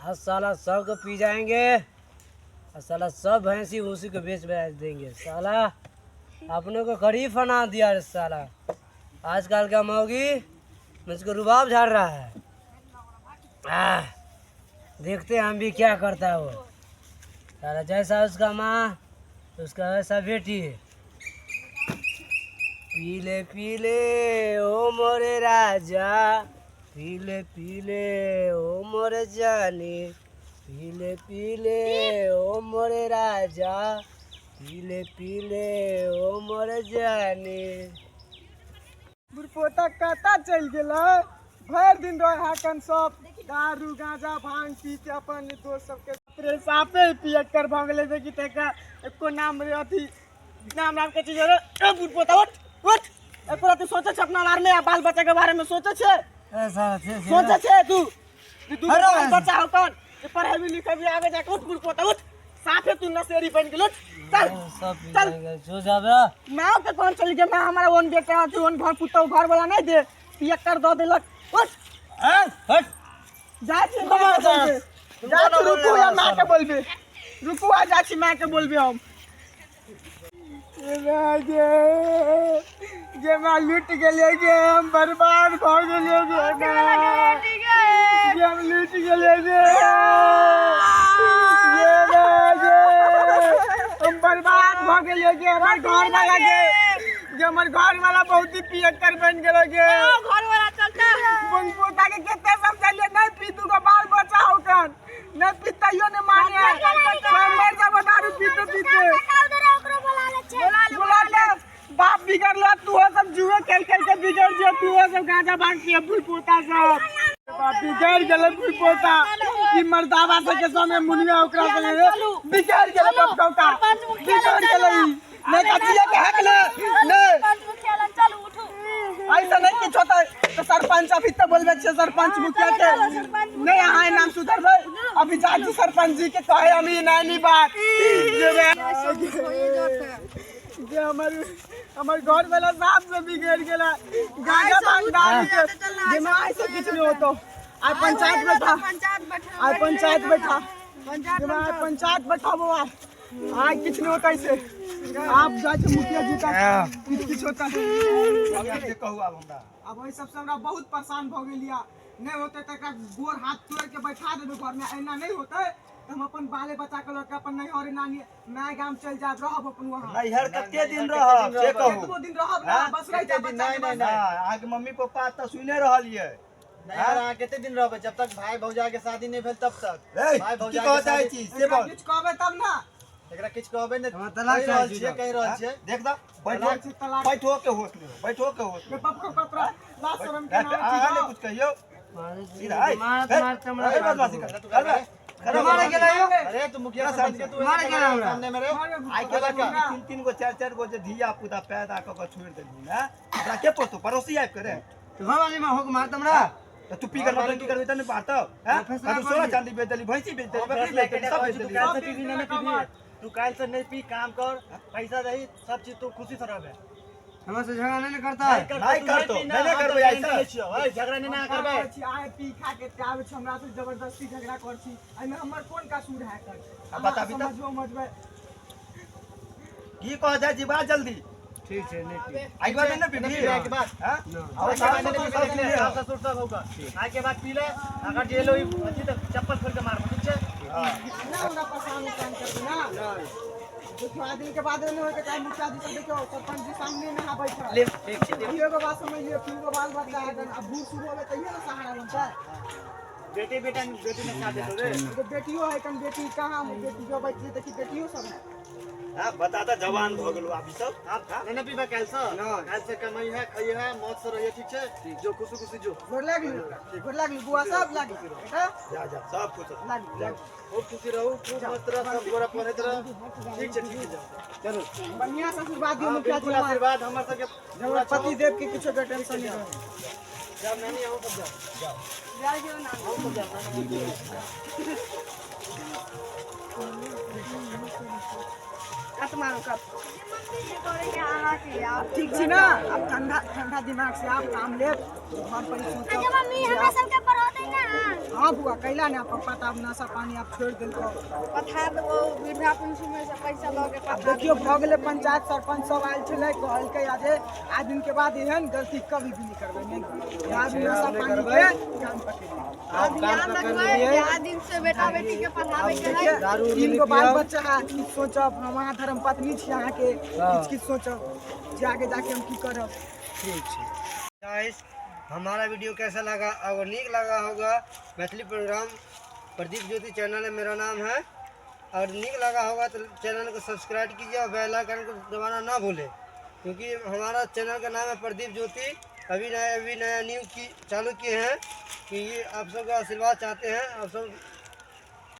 आज साला सबको पी जाएंगे और साला सब भैंसी उसी को बेच बेच देंगे। साला अपने को गरीब बना दिया रे साला। आजकल का मौगी मुझको रुबाब झाड़ रहा है। आह, देखते हैं हम भी क्या करता है वो। साला जैसा उसका माँ उसका वैसा बेटी। पीले पीले ओ मोरे राजा, पीले पीले ओ मोरे जानी, पीले पीले ओ मोरे राजा, पीले पीले ओ मोरे जानी। बुढ़पोता कतऽ चलि गेलै? भरि दिन रहे है कन सब दारू गांजा भांग पी के अपन दोस्त सबके रे साफे पियक्कर भऽ गेलै। देखी तका एको नाम रे अथी नाम नाम के चीज रे। ए बुढ़पोता उठ उठ, एको राति सोचै छै अपना बारे में आ बाल बच्चा के बारे में? सोचै छै? सोचै छै तू जे दू बाल बच्चा हो कन जे पढ़ेबी लिखेबी आगे जाके? उठ बुढ़पोता उठ, साफे तू नशेड़ी बनि गेल। उठ चल। सब पी चल। जाएंगे जो जाबे। माँ के कौन चल गया? माँ हमारा ओन बेटा अथी ओन घर पुतौ घर वाला नहीं दे पियक्कर दऽ देलक। उठ। हट। जाइ छी माँ के बोलबे, जाइ छी। रुकू या माँ के बोलबे, रुकू, आ जाइ छी माँ के बोलबे हम। गे गे माँ, लुटि गेलियै गे, हम बर्बाद भऽ गेलियै गे माँ। गे हम लुटि गेलियै गे, गे माँ, गे हम बर्बाद भऽ गेलियै गे। हमर घर वाला गे, गे हमर घर वाला बहुत ही पियक्कर बनि गेलै गे। घर वाला चलता। पोता के कते समझलियै नहीं पी, दूगो बाल बच्चा हो कन, नहीं पी तैयो नहीं माने। मर जाबो दारू पीते पीते। बोला ले बाप बिगड़ल, तू सब जुए खेल खेल के बिगड़ जियो, तू सब गांजा भांग पिए। बुल पोता सब बाप बिगड़ गेलै। बुल पोता ई मर्दावा सब के संगे मुनिया ओकरा संगे बिगड़ गेलै। बाप कौका बिगड़ गेलै ई। नहीं कचिया के हक ले नहीं। चलू उठू। ऐसा नहीं किछु होतै तऽ सरपंच अभी तऽ बोलबै छियै सरपंच मुखिया के। नहीं अहाँ नाम सुधरबै। अभी जाइ छी सरपंच जी के कहे हम ई नहीं नी बात जे हमर हमर घर वाला साफ से बिगड़ गेला गांजा भांग दारू के जे मैं ऐसे किछु नहीं होतो। आइ पंचायत बैठा, आइ पंचायत बैठा, जे मैं आइ पंचायत बैठा बौआ। आइ किछु नहीं होता ऐसे। आप जाइ छी मुखिया जी का किछु किछु होता। कहू आब हमरा। आब ओहि सबसँ हमरा बहुत परेशान भऽ गेलियै। नहि होतै तऽ एकरा गोर हाथ तोड़ि के बैठा देबै घरमे। एना नहि होतै तऽ हम अपन बाले बच्चा के लऽ के अपन नैहर नानी माय गाम चलि जायब, रहब अपन वहाँ। नैहर कते दिन रहब से कहू। कतबो दिन रहब ना बस रहि जायब बच्चा के नहीं बस। नहीं, अहाँके मम्मी पप्पा तऽ सुने रहल ये। नैहर अहाँ कते दिन रहबै? जब तक भाई भौजाई के शादी नहीं भेल तब तक। ए, भाई की भौजाई कहऽ के चाहै शादी छी से एकरा बोल। किछु कहबै तब ना। एकरा किछु कहबै ने? हमरा तलाक कहि चाहै रहल छी छियै, तऽ। कहि रहल छियै। देख तऽ बैठो। तलाक छी, तलाक। बैठो के होश नहीं हो, बैठो के होश रे बाप को कतरा लाज शरम के नाम अहाँ छी ने कुछ कहियौ सीधा आइ। मारत मारत हमरा ए, बदमाशी कर करबे करबे। मारे गेलै यौ। अरे तू मुखिया सरपंच के तू मारे गेलै हमरा। सामने में रे। आइ के बाद तीन तीन गो चारि चारि गो जे धिया पुता पैदा कऽ के छोड़ि देलही ने, ओकरा के पोसतौ? पड़ोसी आबि के रे? तो घरवाली में होक मारत हमरा। तऽ तू पी के नौटंकी करबी तऽ नहि मारतौ हैं? फैसला तू सोना चांदी बेच देली, भैंसी बेच देली, बकरी बेच देली, सब बेच तू देली। काल्हि से पीबी नहीं पीबी, तू काल्हि से नहीं पी, काम कर, पैसा दही, सब चीज, तू खुशी से रहबे। हमरा से झगड़ा नहीं न करता है। नहीं करतो, नहीं नहीं करबै ऐसा। झगड़ा नहीं ना करबै। छी आइ पी खा के आबै छी, हमरा से जबरदस्ती झगड़ा कर छी, एहिमे हमर कोन कसूर है कर? अब बताबी तऽ। समझबो मझबै। की कह जाइ छी बात जल्दी। ठीक छै, नहीं पी। आइ के बाद नहीं ने पीबी? नहीं पीबी, आइ के बाद। हैं? आइ के बाद नहीं सास पीबी, ससुर सब सास ससुर सब होगा। आइ के बाद पी ले अगर जे लो अथी तऽ चप्पल खोल के मारबो, ठीक छै? ना हमरा परेशान उसान करबै ना। देखियो आदमी के बाद नहीं होके चाहे। मुखिया जी सब देखियो, सरपंच जी सामने में यहाँ बैठल। ठीक छै। इहो एगो बात समझियो, तीन गो बाल बच्चा है, अब बूढ़ सूढ़ होले तैयो ना सहारा बनतै। बेटी बेटा बेटी ने साथ देतो रे। एगो बेटियो है कन, बेटी कहाँ है? बेटी जो बैठली देखी, बेटियो सब है। हाँ, बता तऽ जवान भऽ गेलौ आब ई सब। नहीं ना पीबा काल्हि से, काल्हि से कमाई है, खाई है, मौत से रहिए, ठीक छै? जो खुशी खुशी जो। गोर लागली, गोर लागली बुआ सब, लागली बेटा। जा जा, सब खुश रह। लागली लागली। खूब खुशी रहू, खूब मस्त रह, सब गोरा पढ़ैत रह, ठीक छै? ठीक छै, जाओ चलू। बढ़िया से आशीर्वाद दियो हाँ, मुखिया जी बिल्कुल हमार। आशीर्वाद हमर सबके जब पति देव के किछो के टेंशन नहीं रहे। जाओ नानी, अहूँ सब जाओ। अहूँ सब जाओ नानी। कत मारू कत। ठीक छी ना? अब ठंडा ठंडा दिमाग से आप काम लेब, घर पर ही सोचब। अच्छा मम्मी, हमरा सबके पढ़ौतै ना? ना। हाँ बुआ कैला ना, पप्पा तऽ आब नशा पानी आब छोड़ि देलकौ। पठा देबो वृद्धा पेंशन में से पैसा लऽ के आब पठा। देखियौ भऽ गेलै, पंचायत सरपंच सब आयल छलै, कहलकै आ जे आज दिन के बाद एहन गलती कभी भी नहीं करबै, नहीं आज नशा पानी के कान पकड़ि लेबै। आप काम ध्यान पकड़ रखबै लिए। कि आज दिन से बेटा बेटी के पढ़ाबै के है। दारू उरू तीन नहीं गो बाल पियब। बच्चा है, किछु सोचब, हम अहाँ धर्म पत्नी छी अहाँके, किछु किछु सोचब जे आगे जाके हम की करब। ठीक है गाइस, हमारा वीडियो कैसा लगा? अगर नीक लगा होगा, मैथिली प्रोग्राम प्रदीप ज्योति चैनल है मेरा नाम है, और नीक लगा होगा तो चैनल को सब्सक्राइब कीजिए और बेल आइकन को दबाना ना भूलें, क्योंकि हमारा चैनल का नाम है प्रदीप ज्योति। अभी नया न्यू की चालू किए हैं कि ये आप सबका आशीर्वाद चाहते हैं। आप सब